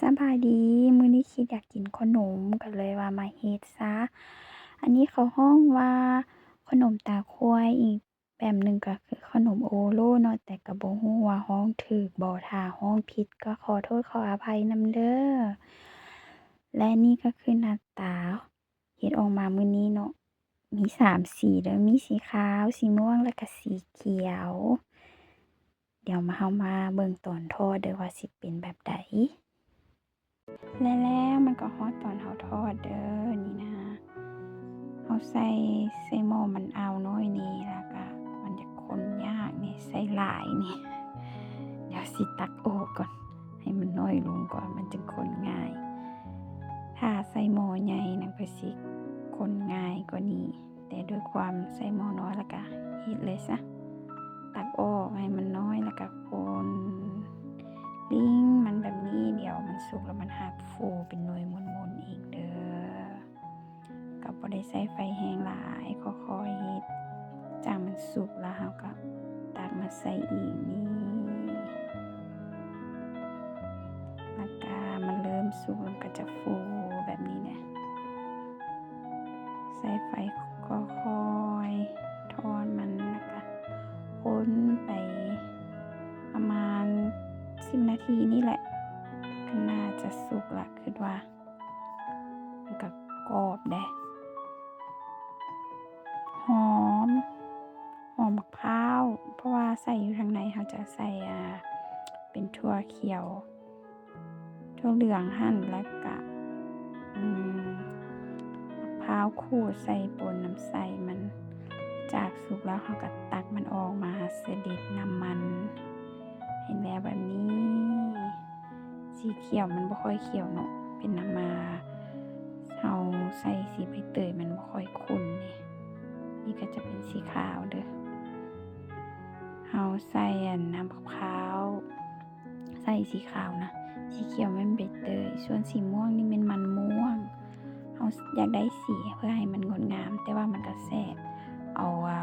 ສະບາຍດີ, ມື້ນີ້ຄິດຢາກກິນຂະໜົມ ກໍເລີຍວ່າມາເຮັດຊະ. ອັນນີ້ເຂົາຮ້ອງວ່າຂະໜົມຕາຄວາຍ, ອີກແບບໜຶ່ງກໍຄືຂະໜົມໂອໂລເນາະ, ແຕ່ກໍບໍ່ຮູ້ວ່າຮ້ອງຖືກບໍ່, ຖ້າຮ້ອງຜິດກໍຂໍໂທດຂໍອະໄພນຳເດີ້. ແລະນີ້ກໍຄືໜ້າຕາ ເຮັດອອກມາມື້ນີ້ເນາະ, ມີສາມສີເດີ້, ມີສີຂາວ, ສີມ່ວງ ແລະກະສີຂຽວ. ດຽວມາ ເຮົາມາເບິ່ງຕອນທອດເດີ້ວ່າຊິເປັນແບບໃດ. ແລະແລ້ວມັນກໍຮອດຕອນເຮົາທອດເດີ້. ນີ້ນະ ເຮົາໃສ່ ໃສ່ໝໍ້ມັນອ່າວນ້ອຍນີ້ ແລ້ວກະມັນຈະຄົນຍາກນີ້, ໃສ່ຫຼາຍນີ້. ດຽວຊິຕັກອອກກ່ອນ, ໃຫ້ມັນນ້ອຍລົງກ່ອນ, ມັນຈຶ່ງຄົນງ່າຍ. ຖ້າໃສ່ໝໍ້ໃຫຍ່ນັ້ນ ກໍຊິຄົນງ່າຍກວ່ານີ້, ແຕ່ດ້ວຍຄວາມໃສ່ໝໍ້ນ້ອຍ ແລ້ວກະເຮັດເລີຍຊະ, ຕັກອອກໃຫ້ມັນນ້ອຍ ແລ້ວກະຄົນລິງມັນແບບນີ້. ດຽວມັນສຸກແລ້ວມັນຫັກຟູເປັນໜ່ວຍມົນໆເອງເດີ້. ກໍບໍ່ໄດ້ໃຊ້ໄຟແຮງຫຼາຍ, ຄ່ອຍໆເຮັດ. ຈາກມັນສຸກແລ້ວ ເຮົາກໍຕັກມາໃສ່ອີກນີ້, ແລ້ວກະມັນເລີ່ມສຸກ ມັນກໍຈະຟູແບບນີ້ແຫຼະ. ໃຊ້ໄຟຄ່ອຍໆທອດມັນ ແລ້ວກະຄົນໄປປະມານສິບນາທີນີ້ແຫຼະ, ກໍໜ້າຈະສຸກລະ ຄິດວ່າ. ມັນກະກອບເດ້, ຫອມ, ຫອມໝາກພ້າວ, ເພາະວ່າໃສ່ຢູ່ທາງໃນ ເຮົາຈະໃສ່ ອ່າ ເປັນຖົ່ວຂຽວ, ຖົ່ວເຫຼືອງຫັ້ນ, ແລ້ວກະ ອືມ ໝາກພ້າວຂູດໃສ່ປົນນຳໃສ່ມັນ. ຈາກສຸກແລ້ວ ເຮົາກະຕັກມັນອອກມາສະເດັດນ້ຳມັນ. ເຫັນແລ້ວແບບນີ້. ສີຂຽວມັນບໍ່ຄ່ອຍຂຽວເນາະ, ເປັນນຳມາເຮົາໃສ່ສີໃບເຕີຍມັນບໍ່ຄ່ອຍຂຸ່ນເດ. ນີ້ກໍຈະເປັນສີຂາວເດີ້, ເຮົາໃສ່ອັນນ້ຳມະພ້າວ ໃສ່ສີຂາວນະ, ສີຂຽວແມ່ນໃບເຕີຍ, ສ່ວນສີມ່ວງນີ້ແມ່ນມັນມ່ວງ. ເຮົາຢາກໄດ້ສີເພື່ອໃຫ້ມັນງົດງາມ, ແຕ່ວ່າມັນກໍແຊບ. ເອົາ ອ່າ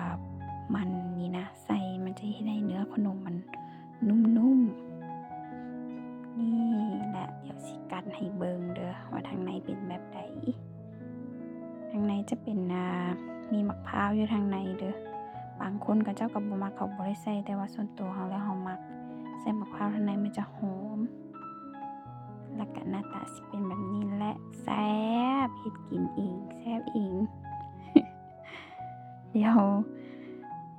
ມັນນີ້ນະໃສ່, ມັນຈະເຮັດໃຫ້ເນື້ອຂະໜົມມັນ ນຸ້ມໆ. ນີ້ແຫຼະ, ດຽວຊິກັດໃຫ້ເບິ່ງເດີ້ວ່າທາງໃນເປັນແບບໃດ. ທາງໃນຈະເປັນ ອ່າ ມີໝາກພ້າວຢູ່ທາງໃນເດີ້. ບາງຄົນເຂົາເຈົ້າກໍບໍ່ມັກ, ເຂົາບໍ່ໄດ້ໃສ່, ແຕ່ວ່າສ່ວນຕົວເຮົາແລ້ວ ເຮົາມັກໃສ່ໝາກພ້າວທາງໃນ, ມັນຈະຫອມ. ແລ້ວກະໜ້າຕາຊິເປັນແບບນີ້ແຫຼະ. ແຊບ, ເຮັດກິນເອງ, ແຊບເອງ. ດຽວ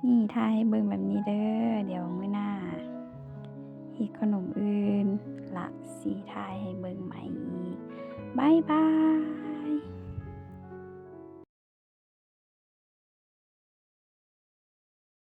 ນີ້ຖ່າຍໃຫ້ເບິ່ງແບບນີ້ເດີ້. ດຽວມື້ໜ້າເຮັດຂະໜົມອື່ນລະ ຊິຖ່າຍໃຫ້ເບິ່ງໃໝ່ອີກ. ບາຍບາຍ.